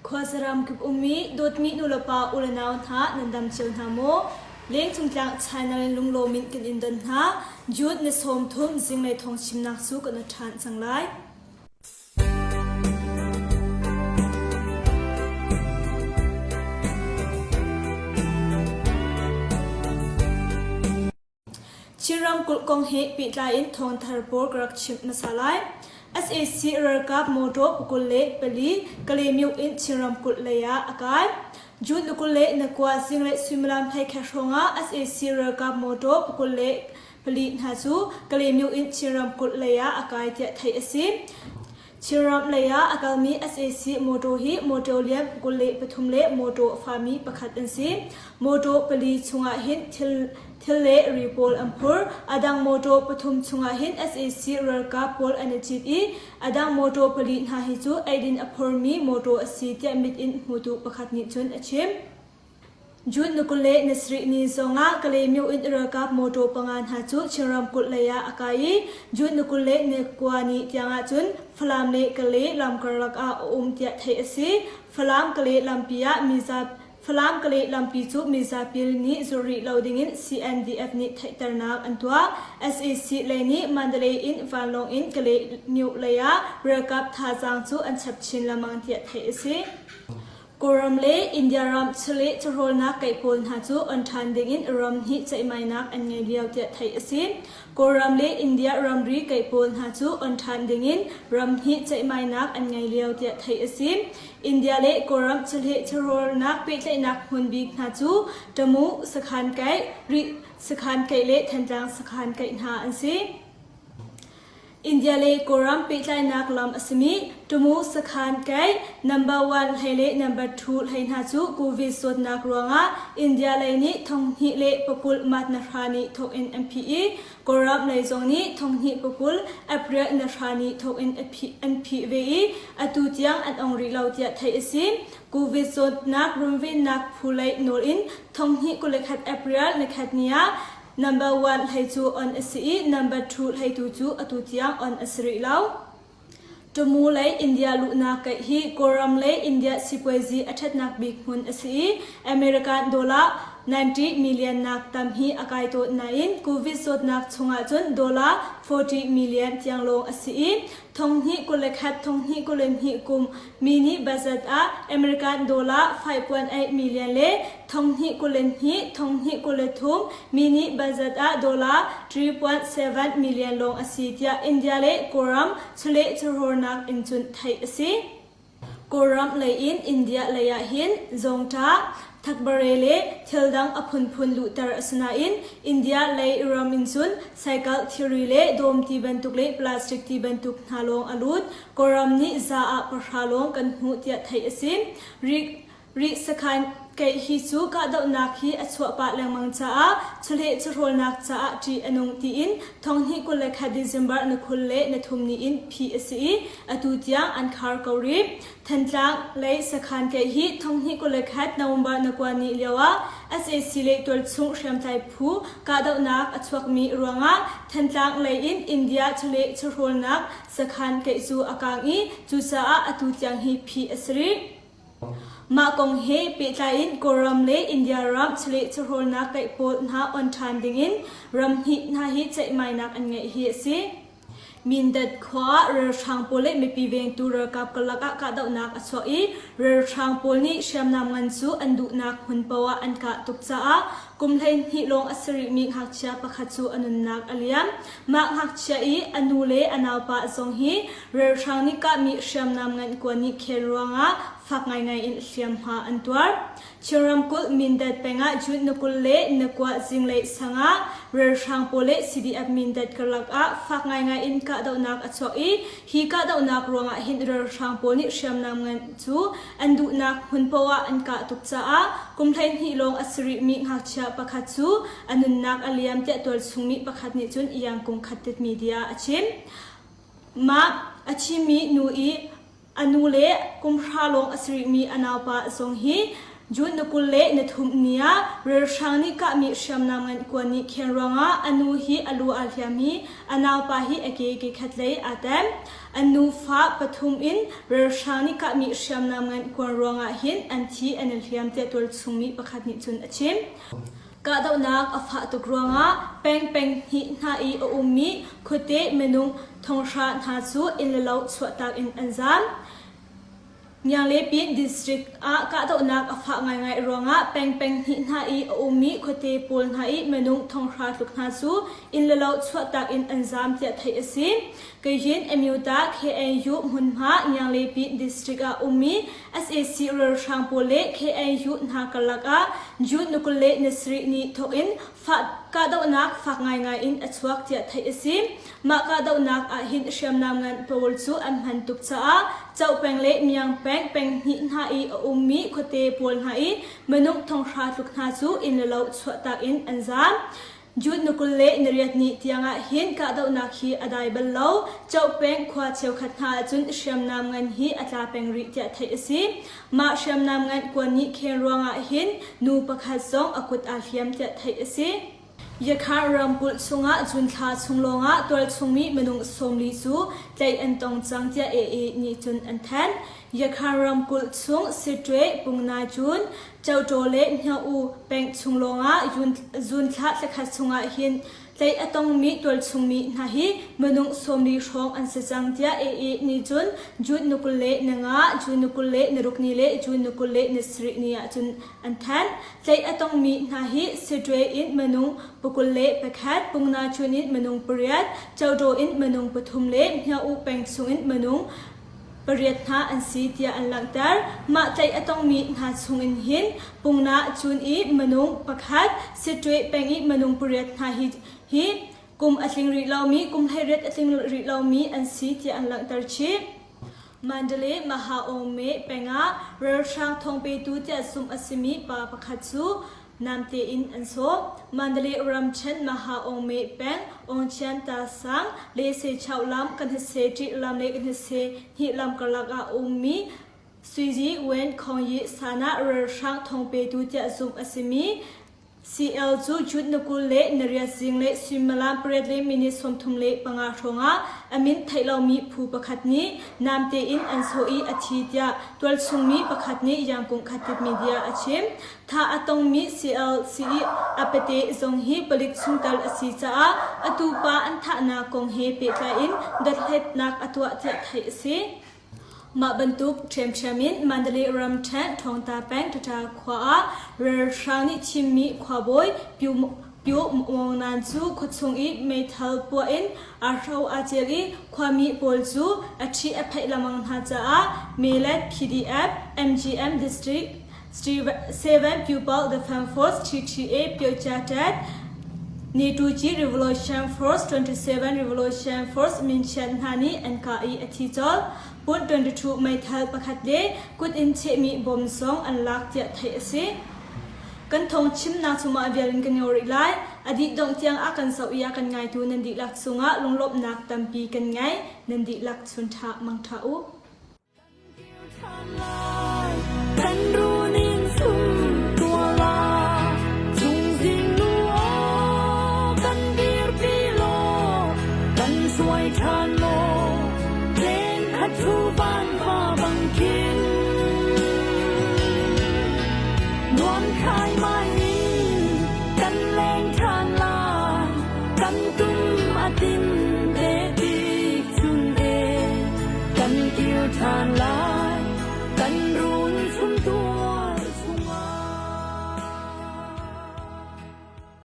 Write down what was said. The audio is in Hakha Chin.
Khuazaram kip ummi dawtmi nulepa ulenau hna nan dam cio hna maw? Lengcung tlang China in lunglawm in kan in don hna. June ni 30 zinglei thawng chimnak cu kan ṭhan cang lai. Chin ramkulh kong he pehtlai in thawngthar pawl ka rak chimh hmasa lai. Sac ralkap motor 24 Kalaymyo in Chin ramkulh lei ah a kai. June 29 zinglei suimilam 11 hrawng ah sac ralkap motor 24 hna cu Kalaymyo in Chin ramkulh lei ah a kai tiah theih a si. Chinram lei ah a kalmi sac mawṭaw hi mawṭaw lian 23 le mawṭaw a fami pakhat an si. Mawṭaw pali chungah hin thil, thil le ri pawl an phur. A dang mawṭaw pathum chungah hin sac ralkap pawl an i cit i a dang mawṭaw pali hna hi cu eidin a phurmi mawṭaw a si tiah mit in hmutu pakhat nih cun a chim. June ni 27 ni zongah Kalaymyo in ralkap mawṭaw panga hna cu Chin ramkulh lei ah a kai i June ni 29 ni tiangah cun Falam le Kalay lam karlak ah a um tiah theih a si. Falam Kalay lampi ah mizapi Falam Kalay lampi cu mizapi nih zulh rih lo dingin CNDF nih theihternak an tuah. Sac lei nih Mandalay in vanlawng in Kalaymyo lei ah ralkap thazaang cu an chap chin lengmang tiah theih a si. Kawlram le India ram chawleh chawhrawlnak keih pawl hna cu on ṭhan dingin ram hnih ceihmainak an ngei lio tiah theih a si. Kawlram le India ramri keih pawl hna cu on ṭhan dingin ram hnih ceihmainak an ngei lio tiah theih a si. India le Kawlram chawleh chawhrawlnak pehtlaihnak hmun bik hna cu Tamu sakhan kaih, Rih sakhan kaih le Thantlang sakhan kaih hna an si. India le Kawlram pehtlainak lam a simi Tamu sakhan kai number one hlei le number two hlei hna cu COVID zawtnak ruangah India lei nih thonghnih le pakul mat na hra nih thawk in an phih i Kawlram lei zong nih thonghnih pakul April na hra nih thawk in an phih ve i atu tiang an ong rih lo tiah theih a si. COVID zawtnak runvennak phu lei nawl in thonghnih 21 April nikhat ni ah Number one hlei cu on a si i number two hleitu cu atu tiang on a si rih lo. Tamu lei India luhnak kaih hi Kawlram le India sipuaizi a ṭhatnak bik hmun a si i American dollar 90 million nak tam hi a kai tawn nain COVID zawtnak chungah cun dollar 40 million tiang lawng a si i thonghnih 21 thonghnih 22 kum mini budget ah American dollar 5.8 million le thonghnih 22 thonghnih 23 mini budget ah dollar 3.7 million lawng a si tiah India le Kawlram chawleh chawhrawlnak in cun theih a si. Kawlram lei in India lei ah hin zawngṭah, thakbare le thil dang a phunphun luhter a si nain India lei ram in cun cycle thilri le dawm ti bantuk le plastic ti bantuk hna lawng a lut. Kawlram nih za ah pahra lawng kan hmuh tiah theih a si. Rih sakhan keih hi cu kahdohnak hi a chuah pah lengmang caah chawleh chawhrawlnak caah ṭih a nung tiin thonghnih 21 December ni 23 ni in phih a si i atu tiang an khar ko rih. Thantlang lei sakhan keih hi thonghnih 21 November ni kua ni lio ah sac le tualchung hriamtlai phu kahdohnak a chuakmi ruangah Thantlang lei in India chawleh chawhrawlnak sakhan keih cu a kaang i cucaah atu tiang hi phih a si rih. Mah kong he pehtlai in Kawlram le India ram chawleh chawhrawlnak kaih pawl hna on ṭhan dingin ram hnih hna hi ceihmainak an ngeih hi a si. Mindat khua ah ralhrang pawl le mipi vengtu ralkap karlak ah kahdohnak a chuak i ralhrang pawl nih hriamnam ngan cu an duhnak hmun paoh ah an kah tuk caah kum 12 lawng a si rihmi ngakchia pakhat cu a nunnak a liam. Mah ngakchia i a nu le a naupa zong hi Ralhrang nih kahmi hriamnam ngan kuan nih khel ruangah fak ngaingai in hliamhma an tuar. Chin ramkulh Mindat peng ah June ni 20 le ni kua zinglei sang ah ralhrang pawl le CDF Mindat karlak ah fak ngaingai in kahdohnak a chuak i hi kahdohnak ruangah hin ralhrang pawl nih hriamnam ngan cu an duhnak hmun poah ah an kah tuk caah kum 12 lawng a si rihmi ngakchia pakhat cu a nunnak a liam tiah tualchungmi pakhat nih cun Yangkung Khattit Media a chim. Mah a thimi nu i a nu le kum hra lawng a si rihmi a naupa zong hi June ni 20 le ni thum ni ah ralhrang nih kahmi hriamnam ngan kuan nih khen ruangah a nu hi a lu aa hliam i a naupa hi a ke ke khat lei aa tem. An nufa pathum in ralhrang nih kahmi hriamnam ngan kuan ruangah hin an thi an i hliam tiah tualchung mi pakhat nih cun a chim. Kahdohnak a fah tuk ruangah peng peng hnih hna i a ummi khuate minung thonghra hna cu inn le lo chuahtak in an zaam. Ngianglepin District ah kahdohnak a fah ngaingai ruangah peng peng hnih hna i a ummi khuate pawl hna i minung thonghra tluk hna cu inn le lo chuahtak in an zaam tiah theih a si. Keihin Amyota KNU hmunhma Ngianglepin District ah ummi sac ralhrang pawl le KNU hna karlak ah June ni 27 ni thawk in kahdohnak fak ngaingai in a chuak tiah theih a si. Mah kahdohnak ahhin hriamnam ngan pawl cu an hman tuk caah Choh peng le Miang peng peng hnih hna i a ummi khuate pawl hna i minung thonghra tluk hna cu inn le lo chuahtak in an zaam. June ni 28 ni tiangah hin kahdohnak hi a dai bal lo. Choh peng khua cheukhat hna ahcun hriamnam ngan hi a tla peng rih tiah theih a si. Mah hriamnam ngan kuan nih khen ruangah hin nu pakhat zong a kut aa hliam tiah theih a si. Yakhar ramkulh chungah June thla chung lawngah tualchungmi minung 40 cu tlaih an tong cang tiah AA nih cun an thanh. Yakhar ramkulh chung Sittwe, Pungnajun, Chotaw le Hmyo-U peng chung lawngah June thla thlakhat chungah hin tlaih a tongmi tualchungmi hna hi minung 40 hrawng an si cang tiah AA nih cun June ni 25, June ni 26 ni le June ni 27 ni ah cun an thanh. Tlaih a tongmi hna hi Sittwe in minung 21, Pungnachun in minung pariat, Chotaw in minung pathum le Hmyo-U peng chungin minung pariat hna an si tiah an langhter. Mah tlaih a tongmi hna chungin hin Pungnachun i minung pakhat, Sittwe peng i minung pariat hna hi hi kum a tling rih lomi, kum 18 a tling rih lomi an si tiah an langhter chih. Mandalay Mahaome peng ah ralhrang thawngpetu tiah zumh a simi pa pakhat cu namte in an sawh. Mandalay ramṭhen Mahaome peng Ongchian Ta sang Lese Chau lam Kanhase Ṭih lam le Kanhase Hnih lam karlak ah a ummi Suizi Wen Khong Yi Sana ralhrang thawngpetu tiah zumh a simi CL cu June ni 28 zing le suimilam pariat le minute 35 hrawngah a min theih lomi phu pakhat nih namte in an sawh i a thi tiah tualchung mi pakhat nih Yangkung Khatit Media a chim. Thah a tongmi CLC i a pate zong hi palik chungtel a si caah atu pa an thahnak kong he pehtlai in dothlatnak a tuah tiah theih a si. Mah bantuk ṭhiamṭhiam in Mandalay ramṭhen Ṭhawngta peng Ṭaṭa khua ah ralhrang nih thimmi khuabawi Pyu Pyu Maung Nan cu khuachung i meithal puah in aa hro aa cel i khuami pawl cu a ṭhih a pheih lengmang hna caah Melet PDF, MGM District 7 People Defense Force TTA Pyocha Tat Nituji Revolution Force 27 Revolution Force minchiat hna nih an kah i a thi colh. Pun 22 meithal pakhat le kut in chehmi bom zong an lak tiah theih a si. Kan thawng chimnak cu mah vial in kan ngau rih lai. A dih dongh tiang a kan zoh i a kan ngaitu nan dihlak cungah lunglawmhnak tampi kan ngei. Nan dihlak chun ṭha mangṭha u.